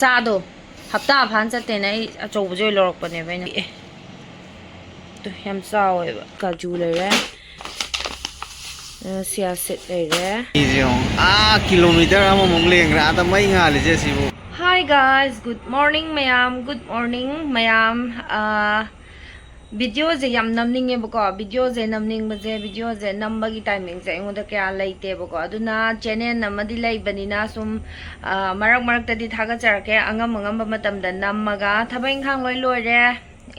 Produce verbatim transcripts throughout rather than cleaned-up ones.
ꯆꯥꯗꯣ ꯍꯞꯇꯥ ꯐꯥꯅ ꯆꯠꯇꯦꯅ ꯑꯩ ꯑꯆꯧꯕꯁꯦ ꯑꯣꯏꯅ ꯂꯧꯔꯛꯄꯅꯦꯕ ꯑꯩꯅ꯫ ꯑꯦ, ꯑꯗꯨ ꯌꯥꯝ ꯆꯥꯎꯋꯦꯕ꯫ ꯀꯥꯖꯨ ꯂꯩꯔꯦ, ꯁꯤꯌꯥ ꯁꯤꯠ ꯂꯩꯔꯦ꯫ ꯁꯤꯁꯦ ꯌꯦꯡꯉꯣ, ꯑꯥ ꯀꯤꯂꯣꯃꯤꯇꯔ ꯑꯃꯃꯨꯛ ꯂꯦꯡꯈ꯭ꯔꯦ, ꯑꯥꯗ ꯃꯩ ꯉꯥꯜꯂꯤꯁꯦ ꯑꯁꯤꯕꯨ꯫ Hi guys, good morning ꯃꯌꯥꯝ, good morning ꯃꯌꯥꯝ꯫ ꯑꯥ, ꯚꯤꯗꯤꯑꯣꯁꯦ ꯌꯥꯝ ꯅꯝꯅꯤꯡꯉꯦꯕꯀꯣ꯫ ꯚꯤꯗꯤꯑꯣꯁꯦ ꯅꯝꯅꯤꯡꯕꯁꯦ, ꯚꯤꯗꯤꯑꯣꯁꯦ ꯅꯝꯕꯒꯤ ꯇꯥꯏꯃꯤꯡꯁꯦ ꯑꯩꯉꯣꯟꯗ ꯀꯌꯥ ꯂꯩꯇꯦꯕꯀꯣ꯫ ꯑꯗꯨꯅ ꯆꯦꯅꯦꯜ ꯑꯃꯗꯤ ꯂꯩꯕꯅꯤꯅ ꯁꯨꯝ, ꯑꯥ, ꯃꯔꯛ ꯃꯔꯛꯇꯗꯤ ꯊꯥꯒꯠꯆꯔꯛꯀꯦ꯫ ꯑꯉꯝ ꯑꯉꯝꯕ ꯃꯇꯝꯗ ꯅꯝꯃꯒ ꯊꯕꯛ ꯏꯪꯈꯥꯡ ꯂꯣꯏ ꯂꯣꯏꯔꯦ꯫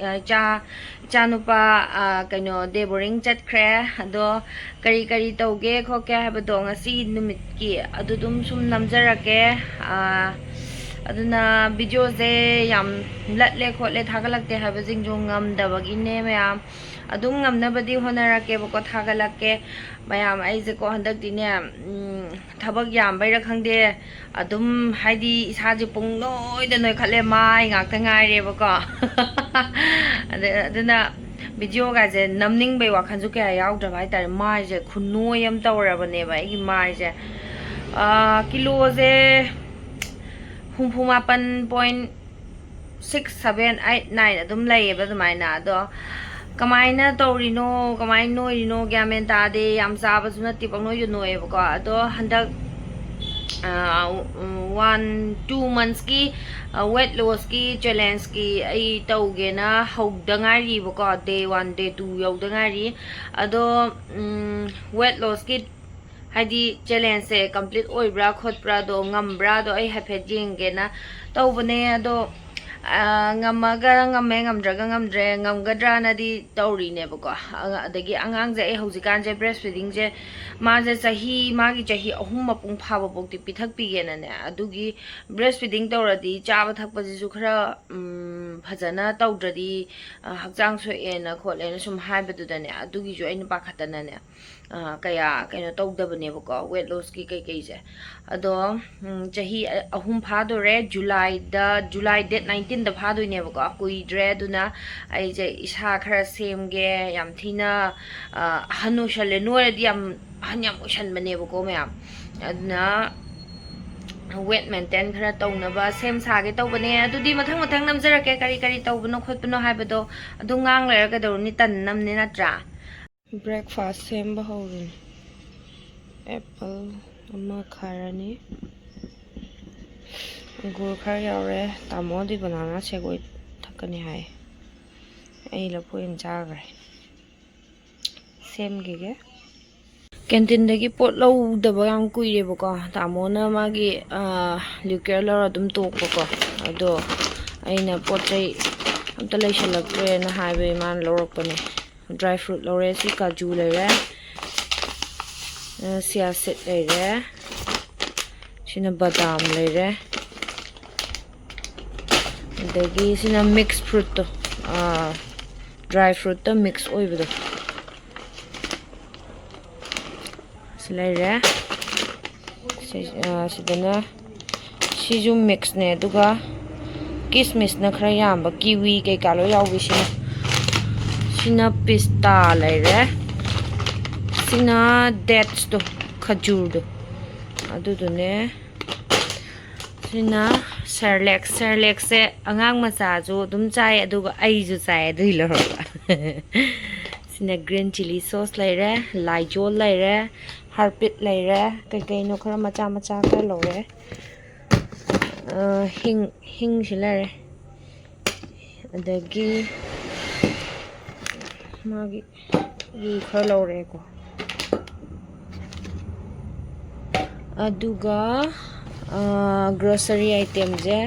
ꯑꯥ, ꯏꯆꯥ, ꯏꯆꯥꯅꯨꯄꯥ, ꯑꯥ, ꯀꯩꯅꯣ, ꯗꯦ ꯕꯣꯔꯗꯤꯡ ꯆꯠꯈ꯭ꯔꯦ꯫ ꯑꯗꯣ ꯀꯔꯤ ꯀꯔꯤ ꯇꯧꯒꯦ ꯈꯣꯠꯀꯦ ꯍꯥꯏꯕꯗꯣ ꯉꯁꯤ ꯅꯨꯃꯤꯠꯀꯤ ꯑꯗꯨ ꯑꯗꯨꯝ ꯁꯨꯝ ꯅꯝꯖꯔꯛꯀꯦ꯫ ꯑꯥ, ꯑꯗꯨꯅ ꯚꯤꯗꯤꯑꯣꯁꯦ ꯌꯥꯝ ꯂꯠꯂꯦ ꯈꯣꯠꯂꯦ ꯊꯥꯒꯠꯂꯛꯇꯦ ꯍꯥꯏꯕꯁꯤꯡꯁꯨ ꯉꯝꯗꯕꯒꯤꯅꯦ ꯃꯌꯥꯝ꯫ ꯑꯗꯨꯝ ꯉꯝꯅꯕꯗꯤ ꯍꯣꯠꯅꯔꯛꯀꯦꯕꯀꯣ, ꯊꯥꯒꯠꯂꯛꯀꯦ꯫ ꯃꯌꯥꯝ, ꯑꯩꯁꯦꯀꯣ ꯍꯟꯗꯛꯇꯤꯅꯦ, ꯎꯝ, ꯊꯕꯛ ꯌꯥꯝꯕꯩꯔꯥ ꯈꯪꯗꯦ, ꯑꯗꯨꯝ ꯍꯥꯏꯗꯤ ꯏꯁꯥꯁꯦ ꯄꯨꯡ ꯅꯣꯏꯗ ꯅꯣꯏꯈꯠꯂꯦ, ꯃꯥꯏ ꯉꯥꯛꯇ ꯉꯥꯏꯔꯦꯕꯀꯣ꯫ ꯑꯗ-, ꯑꯗꯨꯅ ꯚꯤꯗꯤꯑꯣꯒꯥꯁꯦ ꯅꯝꯅꯤꯡꯕꯩ ꯋꯥꯈꯜꯁꯨ ꯀꯌꯥ ꯌꯥꯎꯗ꯭ꯔꯕ ꯍꯥꯏꯇꯥꯔꯦ꯫ ꯃꯥꯏꯁꯦ ꯈꯨꯅꯣꯏ ꯑꯃ ꯇꯧꯔꯕꯅꯦꯕ ꯑꯩꯒꯤ ꯃꯥꯏꯁꯦ꯫ ꯑꯥ, ꯀꯤꯂꯣꯁꯦ ꯍꯨꯝꯐꯨ ꯃꯥꯄꯟ point six, seven, eight, nine ꯑꯗꯨꯝ ꯂꯩꯌꯦꯕ ꯑꯗꯨꯃꯥꯏꯅ꯫ ꯑꯗꯣ ꯀꯃꯥꯏꯅ ꯇꯧꯔꯤꯅꯣ, ꯀꯃꯥꯏꯅ ꯅꯣꯏꯔꯤꯅꯣ ꯒ꯭ꯌꯥꯟ ꯃꯦꯟ ꯇꯥꯗꯦ꯫ ꯌꯥꯝ ꯆꯥꯕꯁꯨ ꯅꯠꯇꯦ, ꯄꯪꯅꯣꯏꯗ ꯅꯣꯏꯌꯦꯕꯀꯣ꯫ ꯑꯗꯣ ꯍꯟꯗꯛ, ꯑꯥ, ꯎꯝ, one, two monthsꯀꯤ, ꯑꯥ, weight lossꯀꯤ challengeꯀꯤ ꯑꯩ ꯇꯧꯒꯦꯅ ꯍꯧꯗ ꯉꯥꯏꯔꯤꯕꯀꯣ꯫ Day one, day two ꯌꯧꯗ ꯉꯥꯏꯔꯤ꯫ ꯑꯗꯣ, ꯎꯝ, weight lossꯀꯤ ꯍꯥꯏꯗꯤ challengeꯁꯦ complete ꯑꯣꯏꯕ꯭ꯔꯥ ꯈꯣꯠꯄ꯭ꯔꯥꯗꯣ, ꯉꯝꯕ꯭ꯔꯥꯗꯣ ꯑꯩ ꯍꯥꯏꯐꯦꯠ ꯌꯦꯡꯒꯦꯅ ꯇꯧꯕꯅꯦ꯫ ꯑꯗꯣ, ꯑꯥ, ꯉꯝꯃꯒ ꯉꯝꯃꯦ, ꯉꯝꯗ꯭ꯔꯒ ꯉꯝꯗ꯭ꯔꯦ꯫ ꯉꯝꯒꯗ꯭ꯔꯥꯅꯗꯤ ꯇꯧꯔꯤꯅꯦꯕꯀꯣ꯫ ꯑ-, ꯑꯗꯒꯤ ꯑꯉꯥꯡꯁꯦ ꯑꯩ ꯍꯧꯖꯤꯛꯀꯥꯟꯁꯦ breastfeedingꯁꯦ, ꯃꯥꯁꯦ ꯆꯍꯤ, ꯃꯥꯒꯤ ꯆꯍꯤ ꯑꯍꯨꯝ ꯃꯄꯨꯡ ꯐꯥꯕꯐꯥꯎꯗꯤ ꯄꯤꯊꯛꯄꯤꯒꯦꯅꯅꯦ꯫ ꯑꯗꯨꯒꯤ breastfeeding ꯇꯧꯔꯗꯤ ꯆꯥꯕ ꯊꯛꯄꯁꯤꯁꯨ ꯈꯔ, ꯎꯝ, ꯐꯖꯅ ꯇꯧꯗ꯭ꯔꯗꯤ, ꯑ, ꯍꯛꯆꯥꯡ ꯁꯣꯛꯑꯦꯅ ꯈꯣꯠꯂꯦꯅ ꯁꯨꯝ ꯍꯥꯏꯕꯗꯨꯗꯅꯦ, ꯑꯗꯨꯒꯤꯁꯨ ꯑꯩꯅ ꯄꯥꯈꯠꯇꯅꯅꯦ, ꯑ, ꯀꯌꯥ ꯀꯩꯅꯣ ꯇꯧꯗꯕꯅꯦꯕꯀꯣ, weight lossꯀꯤ ꯀꯩꯀꯩꯁꯦ꯫ ꯑꯗꯣ, ꯎꯝ, ꯆꯍꯤ ꯑ-, ꯑꯍꯨꯝ ꯐꯥꯗꯣꯔꯦ꯫ Julyꯗ, July date nineteenꯗ ꯐꯥꯗꯣꯏꯅꯦꯕꯀꯣ, ꯀꯨꯏꯗ꯭ꯔꯦ꯫ ꯑꯗꯨꯅ ꯑꯩꯁꯦ ꯏꯁꯥ ꯈꯔ ꯁꯦꯝꯒꯦ꯫ ꯌꯥꯝ ꯊꯤꯅ, ꯑ, ꯑꯍꯟ ꯑꯣꯏꯁꯜꯂꯦ꯫ ꯅꯣꯏꯔꯗꯤ ꯌꯥꯝ ꯑꯍꯟ ꯌꯥꯝ ꯑꯣꯏꯁꯟꯕꯅꯦꯕꯀꯣ ꯃꯌꯥꯝ꯫ ꯑꯗꯨꯅ ꯋꯦꯠ ꯃꯦꯟꯇꯦꯟ ꯈꯔ ꯇꯧꯅꯕ ꯁꯦꯝ ꯁꯥꯒꯦ ꯇꯧꯕꯅꯦ꯫ ꯑꯗꯨꯗꯤ ꯃꯊꯪ ꯃꯊꯪ ꯅꯝꯖꯔꯛꯀꯦ, ꯀꯔꯤ ꯀꯔꯤ ꯇꯧꯕꯅꯣ ꯈꯣꯠꯄꯅꯣ ꯍꯥꯏꯕꯗꯣ꯫ ꯑꯗꯨ ꯉꯥꯡ ꯂꯩꯔ ꯀꯩꯗꯧꯔꯨꯅꯤ, ꯇꯟꯅꯝꯅꯦ ꯅꯠꯇ꯭ꯔꯥ? ꯕ꯭ꯔꯦꯛꯐꯥꯁ ꯁꯦꯝꯕ ꯍꯧꯔꯤꯅꯤ꯫ ꯑꯦꯄꯜ ꯑꯃ ꯈꯥꯏꯔꯅꯤ, ꯑꯪꯒꯨꯔ ꯈꯔ ꯌꯥꯎꯔꯦ꯫ ꯇꯥꯃꯣꯗꯤ ꯕꯅꯥꯅꯥ ꯁꯦꯛ ꯑꯣꯏ ꯊꯛꯀꯅꯤ ꯍꯥꯏ, ꯑꯩ ꯂꯐꯣꯏ ꯑꯣꯏꯅ ꯆꯥꯈ꯭ꯔꯦ꯫ ꯁꯦꯝꯈꯤꯒꯦ꯫ ꯀꯦꯟꯇꯤꯟꯗꯒꯤ ꯄꯣꯠ ꯂꯧꯗꯕ ꯌꯥꯝ ꯀꯨꯏꯔꯦꯕꯀꯣ꯫ ꯇꯥꯃꯣꯅ ꯃꯥꯒꯤ ꯂꯤꯀ꯭ꯌꯔ ꯂꯧꯔ ꯑꯗꯨꯝ ꯇꯣꯛꯄꯀꯣ꯫ ꯑꯗꯣ ꯑꯩꯅ ꯄꯣꯠ ꯆꯩ ꯑꯝꯇ ꯂꯩꯁꯜꯂꯛꯇ꯭ꯔꯦꯅ ꯍꯥꯏꯕꯒꯤ ꯃꯥꯅ ꯂꯧꯔꯛꯄꯅꯦ꯫ ꯗ꯭ꯔꯥꯏ ꯐ꯭ꯔꯨꯠ ꯂꯧꯔꯦ꯫ ꯁꯤ ꯀꯥꯖꯨ ꯂꯩꯔꯦ, ꯁꯤꯌꯥ ꯁꯤꯗ ꯂꯩꯔꯦ, ꯁꯤꯅ ꯕꯗꯥꯝ ꯂꯩꯔꯦ, ꯑꯗꯒꯤ ꯁꯤꯅ ꯃꯤꯛꯁ ꯐ꯭ꯔꯨꯠꯇꯣ, ꯗ꯭ꯔꯥꯏ ꯐ꯭ꯔꯨꯠꯇ ꯃꯤꯛꯁ ꯑꯣꯏꯕꯗꯣ꯫ ꯁꯤ ꯂꯩꯔꯦ꯫ ꯁꯤ, ꯑ, ꯁꯤꯗꯅ ꯁꯤꯁꯨ ꯃꯤꯛꯁꯅꯦ, ꯑꯗꯨꯒ ꯀꯤꯁꯃꯤꯁꯅ ꯈꯔ ꯌꯥꯝꯕ, ꯀꯤꯋꯤ ꯀꯩꯀꯥ ꯂꯣꯏ ꯌꯥꯎꯕꯤꯁꯤꯅ꯫ ꯁꯤꯅ ꯄꯤꯁꯇꯥ ꯂꯩꯔꯦ꯫ ꯁꯤꯅ ꯗꯦꯠꯁꯇꯣ, ꯈꯖꯨꯔꯗꯣ, ꯑꯗꯨꯗꯨꯅꯦ꯫ ꯁꯤꯅ ꯁꯦꯔꯂꯦꯛ꯫ ꯁꯦꯔꯂꯦꯛꯁꯦ ꯑꯉꯥꯡ ꯃꯆꯥꯁꯨ ꯑꯗꯨꯝ ꯆꯥꯏ, ꯑꯗꯨꯒ ꯑꯩꯁꯨ ꯆꯥꯏ, ꯑꯗꯨꯒꯤ ꯂꯧꯔꯛꯄ꯫ ꯁꯤꯅ ꯒ꯭ꯔꯤꯟ ꯆꯤꯂꯤ ꯁꯣꯁ ꯂꯩꯔꯦ, ꯂꯥꯏꯖꯣꯜ ꯂꯩꯔꯦ, ꯍꯥꯔꯄꯤꯛ ꯂꯩꯔꯦ, ꯀꯩꯀꯩꯅꯣ ꯈꯔ ꯃꯆꯥ ꯃꯆꯥ ꯈꯔ ꯂꯧꯔꯦ꯫ ꯑ, ꯍꯤꯡ, ꯍꯤꯡꯁꯤ ꯂꯩꯔꯦ꯫ ꯑꯗꯒꯤ ꯃꯥꯒꯤ ꯒꯤ ꯈꯔ ꯂꯧꯔꯦꯀꯣ꯫ ꯑꯗꯨꯒ, ꯑ, ꯒ꯭ꯔꯣꯁꯔꯤ ꯑꯥꯏꯇꯦꯝꯁꯦ,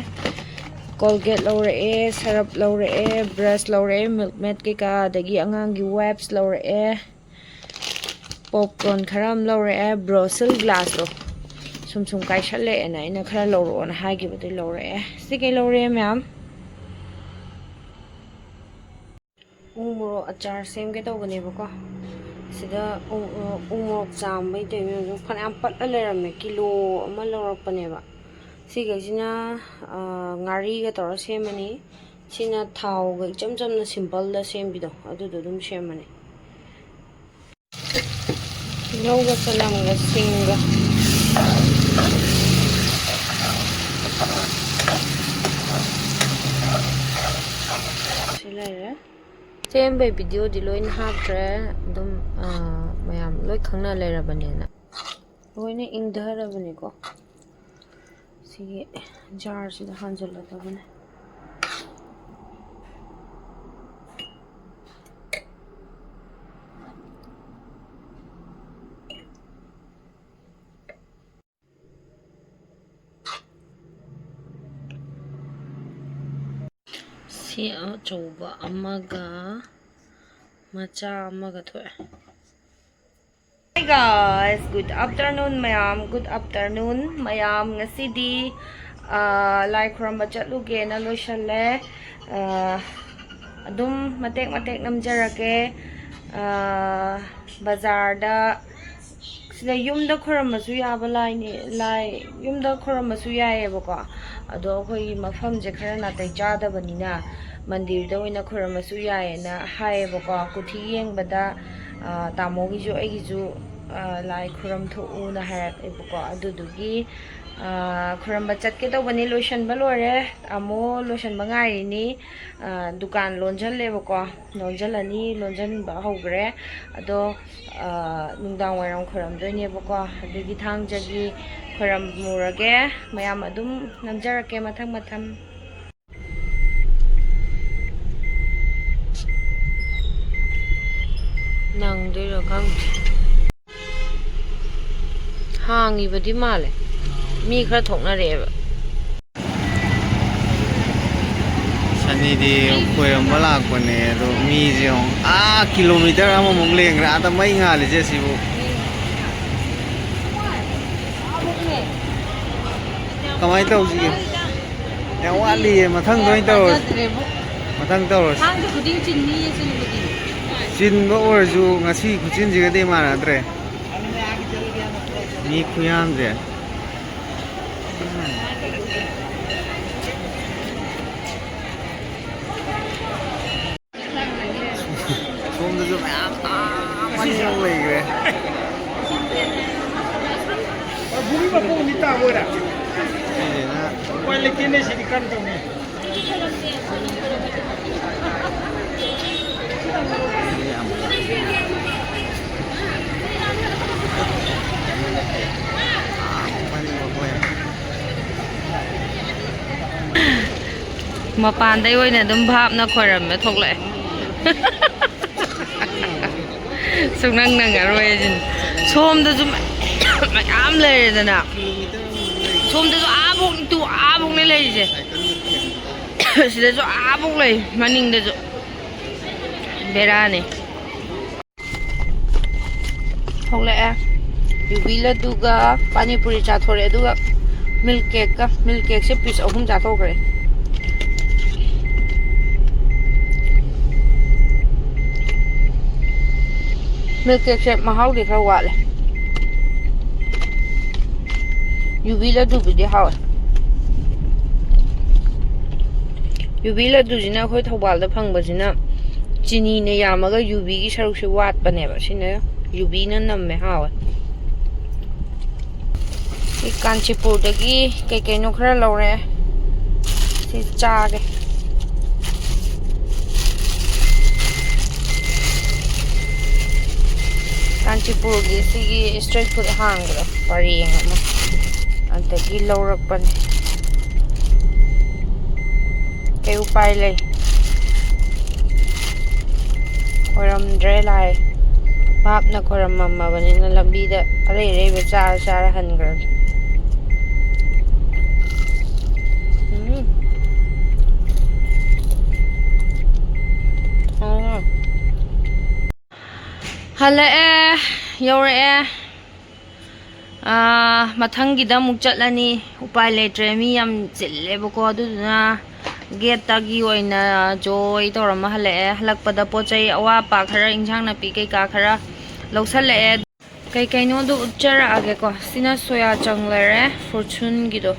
ꯀꯣꯜꯒꯦꯠ ꯂꯧꯔꯛꯑꯦ, ꯁꯔꯞ ꯂꯧꯔꯛꯑꯦ, ꯕ꯭ꯔꯁ ꯂꯧꯔꯛꯑꯦ, ꯃꯤꯜꯛ ꯃꯦꯠ ꯀꯩꯀꯥ, ꯑꯗꯒꯤ ꯑꯉꯥꯡꯒꯤ ꯋꯥꯏꯞꯁ ꯂꯧꯔꯛꯑꯦ, ꯄꯣꯞꯀꯣꯔꯟ ꯈꯔ ꯑꯃ ꯂꯧꯔꯛꯑꯦ, ꯕ꯭ꯔꯣꯁꯤꯜ ꯒ꯭ꯂꯥꯁꯇꯣ ꯁꯨꯝ ꯁꯨꯝ ꯀꯥꯏꯁꯜꯂꯛꯑꯦꯅ ꯑꯩꯅ ꯈꯔ ꯂꯧꯔꯛꯑꯣꯅ ꯍꯥꯏꯈꯤꯕꯗꯩ ꯂꯧꯔꯛꯑꯦ꯫ ꯁꯤ ꯀꯩ ꯂꯧꯔꯦ ꯃꯌꯥꯝ? ꯎ ꯃꯣꯔꯣꯛ ꯑꯆꯥꯔ ꯁꯦꯝꯒꯦ ꯇꯧꯕꯅꯦꯕꯀꯣ꯫ ꯁꯤꯗ ꯎ, ꯎ ꯃꯣꯔꯣꯛ ꯆꯥꯝꯕꯩ ꯇꯧꯔꯤꯅꯦ꯫ ꯐꯅꯌꯥꯝ ꯄꯠꯂ ꯂꯩꯔꯝꯃꯦ꯫ ꯀꯤꯂꯣ ꯑꯃ ꯂꯧꯔꯛꯄꯅꯦꯕ꯫ ꯁꯤꯈꯩꯁꯤꯅ, ꯑ, ꯉꯥꯔꯤꯒ ꯇꯧꯔ ꯁꯦꯝꯃꯅꯤ꯫ ꯁꯤꯅ ꯊꯥꯎꯒ ꯏꯆꯝ ꯆꯝꯅ ꯁꯤꯝꯄꯜꯗ ꯁꯦꯝꯕꯤꯗꯣ, ꯑꯗꯨꯗꯣ ꯑꯗꯨꯝ ꯁꯦꯝꯃꯅꯤ꯫ ꯇꯤꯜꯍꯧꯒ ꯆꯅꯝꯒ ꯁꯤꯡꯒ꯫ ꯂꯩꯔꯦ꯫ ꯁꯦꯝꯕꯩ ꯚꯤꯗꯤꯑꯣꯗꯤ ꯂꯣꯏꯅ ꯍꯥꯞꯈ꯭ꯔꯦ꯫ ꯑꯗꯨꯝ, ꯑꯥ, ꯃꯌꯥꯝ ꯂꯣꯏ ꯈꯪꯅ ꯂꯩꯔꯕꯅꯦꯅ꯫ ꯂꯣꯏꯅ ꯏꯪꯊꯔꯕꯅꯤꯀꯣ꯫ ꯁꯤꯒꯤ ꯖꯥꯔꯁꯤꯗ ꯍꯥꯟꯖꯜꯂꯗꯕꯅꯦ꯫ ꯁꯤ ꯑꯆꯧꯕ ꯑꯃꯒ ꯃꯆꯥ ꯑꯃꯒ ꯊꯣꯛꯑꯦ꯫ Hi guys, good afternoon ꯃꯌꯥꯝ, good afternoon ꯃꯌꯥꯝ꯫ ꯉꯁꯤꯗꯤ, ꯑꯥ, ꯂꯥꯏ ꯈꯨꯔꯨꯝꯕ ꯆꯠꯂꯨꯒꯦꯅ ꯂꯣꯏꯁꯜꯂꯦ꯫ ꯑꯥ, ꯑꯗꯨꯝ ꯃꯇꯦꯛ ꯃꯇꯦꯛ ꯅꯝꯖꯔꯛꯀꯦ꯫ ꯑꯥ, ꯕꯖꯥꯔꯗ, ꯁꯤꯗ ꯌꯨꯝꯗ ꯈꯨꯔꯨꯝꯕꯁꯨ ꯌꯥꯕ ꯂꯥꯏꯅꯤ, ꯂꯥꯏ ꯌꯨꯝꯗ ꯈꯨꯔꯨꯝꯕꯁꯨ ꯌꯥꯏꯌꯦꯕꯀꯣ꯫ ꯑꯗꯣ ꯑꯩꯈꯣꯏꯒꯤ ꯃꯐꯝꯁꯦ ꯈꯔ ꯅꯥꯇꯩ ꯆꯥꯗꯕꯅꯤꯅ ꯃꯟꯗꯤꯔꯗ ꯑꯣꯏꯅ ꯈꯨꯔꯨꯝꯕꯁꯨ ꯌꯥꯏꯌꯦꯅ ꯍꯥꯏꯌꯦꯕꯀꯣ꯫ ꯀꯨꯊꯤ ꯌꯦꯡꯕꯗ, ꯑꯥ, ꯇꯥꯃꯣꯒꯤꯁꯨ ꯑꯩꯒꯤꯁꯨ, ꯑꯥ, ꯂꯥꯏ ꯈꯨꯔꯨꯝ ꯊꯣꯛꯎꯅ ꯍꯥꯏꯔꯛꯑꯦꯕꯀꯣ꯫ ꯑꯗꯨꯗꯨꯒꯤ, ꯑꯥ, ꯈꯨꯔꯨꯝꯕ ꯆꯠꯀꯦ ꯇꯧꯕꯅꯤ, ꯂꯣꯏꯁꯟꯕ ꯂꯣꯏꯔꯦ꯫ ꯇꯥꯃꯣ ꯂꯣꯏꯁꯟꯕ ꯉꯥꯏꯔꯤꯅꯤ꯫ ꯑꯥ, ꯗꯨꯀꯥꯟ ꯂꯣꯟꯁꯜꯂꯦꯕꯀꯣ, ꯂꯣꯟꯁꯤꯜꯂꯅꯤ, ꯂꯣꯟꯁꯤꯟꯕ ꯍꯧꯈ꯭ꯔꯦ꯫ ꯑꯗꯣ, ꯑꯥ, ꯅꯨꯡꯗꯥꯡ ꯋꯥꯏꯔꯝ ꯈꯣꯏꯔꯝꯗꯣꯏꯅꯦꯕꯀꯣ꯫ ꯑꯗꯨꯒꯤ ꯊꯥꯡꯖꯒꯤ ꯈꯣꯏꯔꯝꯃꯨꯔꯒꯦ꯫ ꯃꯌꯥꯝ ꯑꯗꯨꯝ ꯅꯝꯖꯔꯛꯀꯦ ꯃꯊꯪ ꯃꯊꯪ꯫ ꯅꯪꯗꯣꯏꯔꯣ ꯈꯪꯗꯦ꯫ ꯍꯥꯡꯉꯤꯕꯗꯤ ꯃꯥꯜꯂꯦ꯫ ꯃꯤ ꯈꯔ ꯊꯣꯛꯅꯔꯛꯑꯦꯕ꯫ ꯁꯅꯤꯗꯤ ꯈꯣꯏꯔꯝꯕ ꯂꯥꯛꯄꯅꯦ, ꯑꯗꯣ ꯃꯤꯁꯦ ꯌꯦꯡꯉꯣ, ꯑꯥ, ꯀꯤꯂꯣꯃꯤꯇꯔ ꯑꯃꯃꯨꯛ ꯂꯦꯡꯈ꯭ꯔꯦ, ꯑꯥꯗ ꯃꯩ ꯉꯥꯜꯂꯤꯁꯦ ꯁꯤꯕꯨ꯫ ꯀꯃꯥꯏꯅ ꯇꯧꯁꯤꯒꯦ? ꯌꯥꯝ ꯋꯥꯠꯂꯤꯌꯦ, ꯃꯊꯪꯗ ꯑꯣꯏꯅ ꯇꯧꯔꯁꯤ꯫ ꯊꯥꯖꯗ꯭ꯔꯦꯕꯨ꯫ ꯃꯊꯪ ꯇꯧꯔꯁꯤ꯫ ꯊꯥꯡꯖ ꯈꯨꯗꯤꯡ ꯆꯤꯟꯅꯤꯌꯦ, ꯆꯤꯟꯕꯨꯗꯤ꯫ ꯆꯤꯟꯕ ꯑꯣꯏꯔꯁꯨ ꯉꯁꯤ ꯈꯨꯆꯤꯟꯁꯤꯒꯗꯤ ꯃꯥꯟꯅꯗ꯭ꯔꯦ꯫ ꯃꯤ ꯈꯨꯌꯥꯝꯁꯦ꯫ ꯁꯣꯝꯗꯁꯨ ꯃꯌꯥꯝ, ꯑꯥ, ꯃꯅꯤꯡ ꯂꯩꯈ꯭ꯔꯦ꯫ ꯁꯤꯁꯤꯅ ꯎꯄꯥꯏ ꯂꯩꯇꯦꯅꯦ, ꯁꯤꯗꯤ ꯀꯔꯝ ꯇꯧꯅꯤ? ꯃꯄꯥꯟꯗꯩ ꯑꯣꯏꯅ ꯑꯗꯨꯝ ꯚꯥꯞꯅ ꯈꯣꯏꯔꯝꯃꯦ ꯊꯣꯛꯂꯛꯑꯦ꯫ ꯁꯨꯡꯅꯪ ꯅꯪꯉꯔꯣꯏ ꯍꯥꯏꯁꯤꯅꯤ꯫ ꯁꯣꯝꯗꯁꯨ ꯃꯌꯥꯝ ꯂꯩꯔꯦꯗꯅ, ꯁꯣꯝꯗꯁꯨ ꯑꯥꯕꯨꯛ ꯇꯨ ꯑꯥꯕꯨꯛꯅꯦ ꯂꯩꯔꯤꯁꯦ꯫ ꯁꯤꯗꯁꯨ ꯑꯥꯕꯨꯛ ꯂꯩ, ꯃꯅꯤꯡꯗꯁꯨ꯫ ꯕꯦꯔꯥꯅꯤ꯫ ꯊꯣꯛꯂꯛꯑꯦ꯫ ꯌꯨꯕꯤ ꯂꯗꯨꯒ ꯄꯥꯅꯤꯄꯨꯔꯤ ꯆꯥꯊꯣꯔꯛꯑꯦ, ꯑꯗꯨꯒ ꯃꯤꯜꯛ ꯀꯦꯛꯀ꯫ ꯃꯤꯜꯛ ꯀꯦꯛꯁꯦ ꯄꯤꯁ ꯑꯍꯨꯝ ꯆꯥꯊꯣꯛꯈ꯭ꯔꯦ꯫ ꯃꯤꯜꯛ ꯀꯦꯛꯁꯦ ꯃꯍꯥꯎꯗꯤ ꯈꯔ ꯋꯥꯠꯂꯦ꯫ ꯌꯨꯕꯤ ꯂꯗꯨꯕꯨꯗꯤ ꯍꯥꯎꯋꯦ꯫ ꯌꯨꯕꯤ ꯂꯗꯨꯁꯤꯅ ꯑꯩꯈꯣꯏ ꯊꯧꯕꯥꯜꯗ ꯐꯪꯕꯁꯤꯅ ꯆꯤꯅꯤꯅ ꯌꯥꯝꯃꯒ ꯌꯨꯕꯤꯒꯤ ꯁꯔꯨꯛꯁꯦ ꯋꯥꯠꯄꯅꯦꯕ, ꯁꯤꯅ ꯌꯨꯕꯤꯅ ꯅꯝꯃꯦ, ꯍꯥꯎꯋꯦ꯫ ꯁꯤ ꯀꯥꯟꯆꯤꯄꯨꯔꯗꯒꯤ ꯀꯩ ꯀꯩꯅꯣ ꯈꯔ ꯂꯧꯔꯦ, ꯁꯤ ꯆꯥꯒꯦ꯫ ꯀꯥꯟꯆꯤꯄꯨꯔꯒꯤ ꯁꯤꯒꯤ street food ꯍꯥꯡꯕꯗꯣ ꯄꯔꯦꯡ ꯑꯃ, ꯑꯗꯒꯤ ꯂꯧꯔꯛꯄꯅꯦ꯫ ꯀꯩ ꯎꯄꯥꯏ ꯂꯩ? ꯈꯣꯏꯔꯝꯗ꯭ꯔꯦ ꯂꯥꯏ꯫ ꯚꯥꯞꯅ ꯈꯣꯏꯔꯝꯃꯝꯃꯕꯅꯤꯅ ꯂꯝꯕꯤꯗ ꯑꯔꯩ ꯑꯔꯩꯕ ꯆꯥꯔ ꯆꯥꯔ ꯍꯟꯈ꯭ꯔꯒꯦ꯫ ꯎꯝ꯫ ꯎꯝ꯫ ꯍꯜꯂꯛꯑꯦ, ꯌꯧꯔꯛꯑꯦ꯫ ꯑꯥ, ꯃꯊꯪꯒꯤꯗ ꯑꯃꯨꯛ ꯆꯠꯂꯅꯤ꯫ ꯎꯄꯥꯏ ꯂꯩꯇ꯭ꯔꯦ, ꯃꯤ ꯌꯥꯝ ꯆꯤꯜꯂꯦꯕꯀꯣ, ꯑꯗꯨꯗꯨꯅ ꯒꯦꯠꯇꯒꯤ ꯑꯣꯏꯅ ꯖꯣꯏ ꯇꯧꯔꯝꯃ ꯍꯜꯂꯛꯑꯦ꯫ ꯍꯜꯂꯛꯄꯗ ꯄꯣꯠ ꯆꯩ ꯑꯋꯥꯠ ꯑꯄꯥ ꯈꯔ, ꯏꯟꯁꯥꯡ ꯅꯥꯄꯤ ꯀꯩꯀꯥ ꯈꯔ ꯂꯧꯁꯜꯂꯛꯑꯦ꯫ ꯀꯩ ꯀꯩꯅꯣꯗꯣ ꯎꯠꯆꯔꯛꯑꯒꯦꯀꯣ꯫ ꯁꯤꯅ ꯁꯣꯌꯥ ꯆꯪ ꯂꯩꯔꯦ, ꯐꯣꯔꯆꯨꯟꯒꯤꯗꯣ,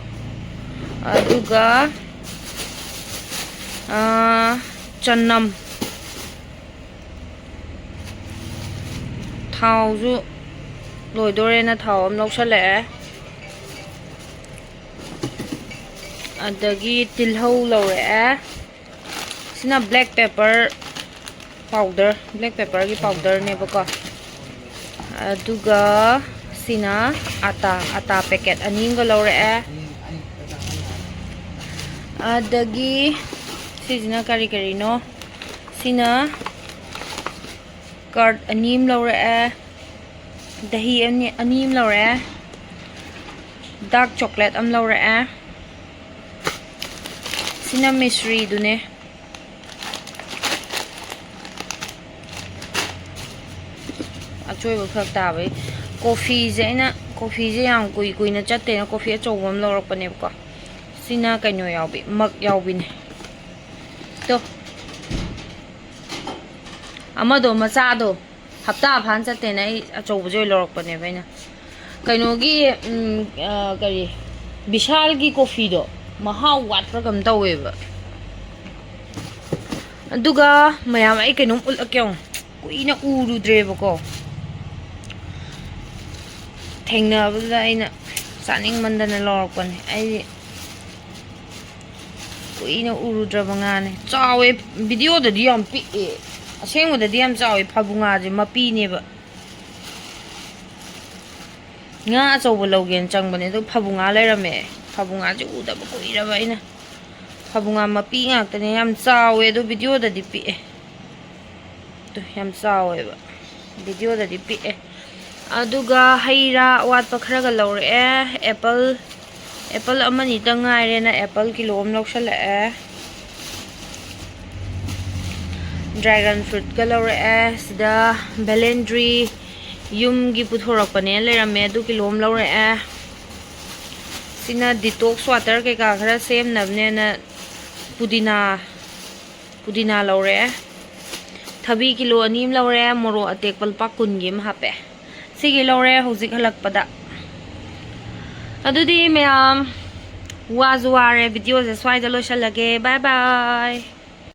ꯑꯗꯨꯒ ꯑꯥ, ꯆꯅꯝ꯫ ꯊꯥꯎꯁꯨ ꯂꯣꯏꯗꯣꯔꯦꯅ ꯊꯥꯎ ꯑꯃ ꯂꯧꯁꯜꯂꯛꯑꯦ꯫ ꯑꯗꯒꯤ ꯇꯤꯜꯍꯧ ꯂꯧꯔꯛꯑꯦ꯫ ꯁꯤꯅ black pepper powder, black pepperꯒꯤ powderꯅꯦꯕꯀꯣ꯫ ꯑꯗꯨꯒ ꯁꯤꯅ ꯑꯇꯥ, ꯑꯇꯥ packet ꯑꯅꯤ ꯑꯃꯒ ꯂꯧꯔꯛꯑꯦ꯫ ꯑꯗꯒꯤ ꯁꯤꯁꯤꯅ ꯀꯔꯤ ꯀꯔꯤꯅꯣ? ꯁꯤꯅ ꯀꯔꯠ ꯑꯅꯤ ꯑꯃ ꯂꯧꯔꯛꯑꯦ, ꯗꯍꯤ ꯑꯅꯤ, ꯑꯅꯤ ꯑꯃ ꯂꯧꯔꯛꯑꯦ, ꯗꯥꯔꯛ ꯆꯣꯀ꯭ꯂꯦꯠ ꯑꯃ ꯂꯧꯔꯛꯑꯦ꯫ ꯁꯤꯅ ꯃꯤꯁ꯭ꯔꯤꯗꯨꯅꯦ꯫ ꯑꯆꯣꯏꯕ ꯐꯔꯛ ꯇꯥꯕꯩ ꯀꯣꯐꯤꯁꯦ ꯑꯩꯅ, ꯀꯣꯐꯤꯁꯦ ꯌꯥꯝ ꯀꯨꯏ ꯀꯨꯏꯅ ꯆꯠꯇꯦꯅ ꯀꯣꯐꯤ ꯑꯆꯧꯕ ꯑꯃ ꯂꯧꯔꯛꯄꯅꯦꯕꯀꯣ꯫ ꯁꯤꯅ ꯀꯩꯅꯣ ꯌꯥꯎꯕꯤ, ꯃꯛ ꯌꯥꯎꯕꯤꯅꯦ꯫ ꯇꯣ, ꯑꯃꯗꯣ, ꯃꯆꯥꯗꯣ, ꯍꯞꯇꯥ ꯐꯥꯅ ꯆꯠꯇꯦꯅ ꯑꯩ ꯑꯆꯧꯕꯁꯦ ꯑꯣꯏꯅ ꯂꯧꯔꯛꯄꯅꯦꯕ ꯑꯩꯅ꯫ ꯀꯩꯅꯣꯒꯤ, ꯎꯝ, ꯑ, ꯀꯔꯤ, ꯕꯤꯁꯥꯜꯒꯤ ꯀꯣꯐꯤꯗꯣ ꯃꯍꯥꯎ ꯋꯥꯠꯄ꯭ꯔꯥ ꯀꯩꯅꯣꯝ ꯇꯧꯋꯦꯕ꯫ ꯑꯗꯨꯒ ꯃꯌꯥꯝ, ꯑꯩ ꯀꯩꯅꯣꯝ ꯎꯠꯂꯛꯀꯦ ꯌꯦꯡꯉꯣ꯫ ꯀꯨꯏꯅ ꯎꯔꯨꯗ꯭ꯔꯦꯕꯀꯣ, ꯊꯦꯡꯅꯕꯗꯨꯗ ꯑꯩꯅ ꯆꯥꯅꯤꯡꯃꯟꯗꯅ ꯂꯧꯔꯛꯄꯅꯦ꯫ ꯑꯩꯗꯤ ꯀꯨꯏꯅ ꯎꯔꯨꯗ꯭ꯔꯕ ꯉꯥꯅꯦ꯫ ꯆꯥꯎꯋꯦ, ꯚꯤꯗꯤꯑꯣꯗꯗꯤ ꯌꯥꯝ ꯄꯤꯛꯑꯦ, ꯑꯁꯦꯡꯕꯗꯗꯤ ꯌꯥꯝ ꯆꯥꯎꯋꯦ꯫ ꯐꯥꯕꯨꯡꯉꯥꯁꯦ ꯃꯄꯤꯅꯦꯕ꯫ ꯉꯥ ꯑꯆꯧꯕ ꯂꯧꯒꯦꯅ ꯆꯪꯕꯅꯦ, ꯑꯗꯨ ꯐꯥꯕꯨꯡꯉꯥ ꯂꯩꯔꯝꯃꯦ꯫ ꯐꯥꯕꯨꯡꯉꯥꯁꯦ ꯎꯗꯕ ꯀꯨꯏꯔꯕ ꯑꯩꯅ꯫ ꯐꯥꯕꯨꯡꯉꯥ ꯃꯄꯤ ꯉꯥꯛꯇꯅꯦ, ꯌꯥꯝ ꯆꯥꯎꯋꯦ, ꯑꯗꯣ ꯚꯤꯗꯤꯑꯣꯗꯗꯤ ꯄꯤꯛꯑꯦ꯫ ꯇꯨ, ꯌꯥꯝ ꯆꯥꯎꯋꯦꯕ, ꯚꯤꯗꯤꯑꯣꯗꯗꯤ ꯄꯤꯛꯑꯦ꯫ ꯑꯗꯨꯒ ꯍꯩ ꯔꯥ ꯑꯋꯥꯠꯄ ꯈꯔꯒ ꯂꯧꯔꯛꯑꯦ꯫ ꯑꯦꯄꯜ, ꯑꯦꯄꯜ ꯑꯃꯅꯤꯇꯪ ꯉꯥꯏꯔꯦꯅ ꯑꯦꯄꯜ ꯀꯤꯂꯣ ꯑꯃ ꯂꯧꯁꯜꯂꯛꯑꯦ꯫ ꯗ꯭ꯔꯦꯒꯟ ꯐ꯭ꯔꯨꯠꯀ ꯂꯧꯔꯛꯑꯦ꯫ ꯁꯤꯗ ꯚꯦꯂꯦꯟꯗ꯭ꯔꯤ ꯌꯨꯝꯒꯤ ꯄꯨꯊꯣꯔꯛꯄꯅꯦꯅ ꯂꯩꯔꯝꯃꯦ, ꯑꯗꯨ ꯀꯤꯂꯣ ꯑꯃ ꯂꯧꯔꯛꯑꯦ꯫ ꯁꯤꯅ ꯗꯤꯇꯣꯛꯁ ꯋꯥꯇꯔ ꯀꯩꯀꯥ ꯈꯔ ꯁꯦꯝꯅꯕꯅꯦꯅ ꯄꯨꯗꯤꯅꯥ, ꯄꯨꯗꯤꯅꯥ ꯂꯧꯔꯛꯑꯦ꯫ ꯊꯕꯤ ꯀꯤꯂꯣ ꯑꯅꯤ ꯑꯃ ꯂꯧꯔꯦ, ꯃꯣꯔꯣꯛ ꯑꯇꯦꯛꯄ ꯂꯨꯄꯥ ꯀꯨꯟꯒꯤ ꯑꯃ ꯍꯥꯞꯄꯦ꯫ ꯁꯤꯒꯤ ꯂꯧꯔꯦ ꯍꯧꯖꯤꯛ ꯍꯜꯂꯛꯄꯗ꯫ ꯑꯗꯨꯗꯤ ꯃꯌꯥꯝ, ꯋꯥꯁꯨ ꯋꯥꯔꯦ, ꯚꯤꯗꯤꯑꯣꯁꯦ ꯁ꯭ꯋꯥꯏꯗ ꯂꯣꯏꯁꯤꯜꯂꯒꯦ꯫ ꯕꯥꯏ ꯕꯥꯏ꯫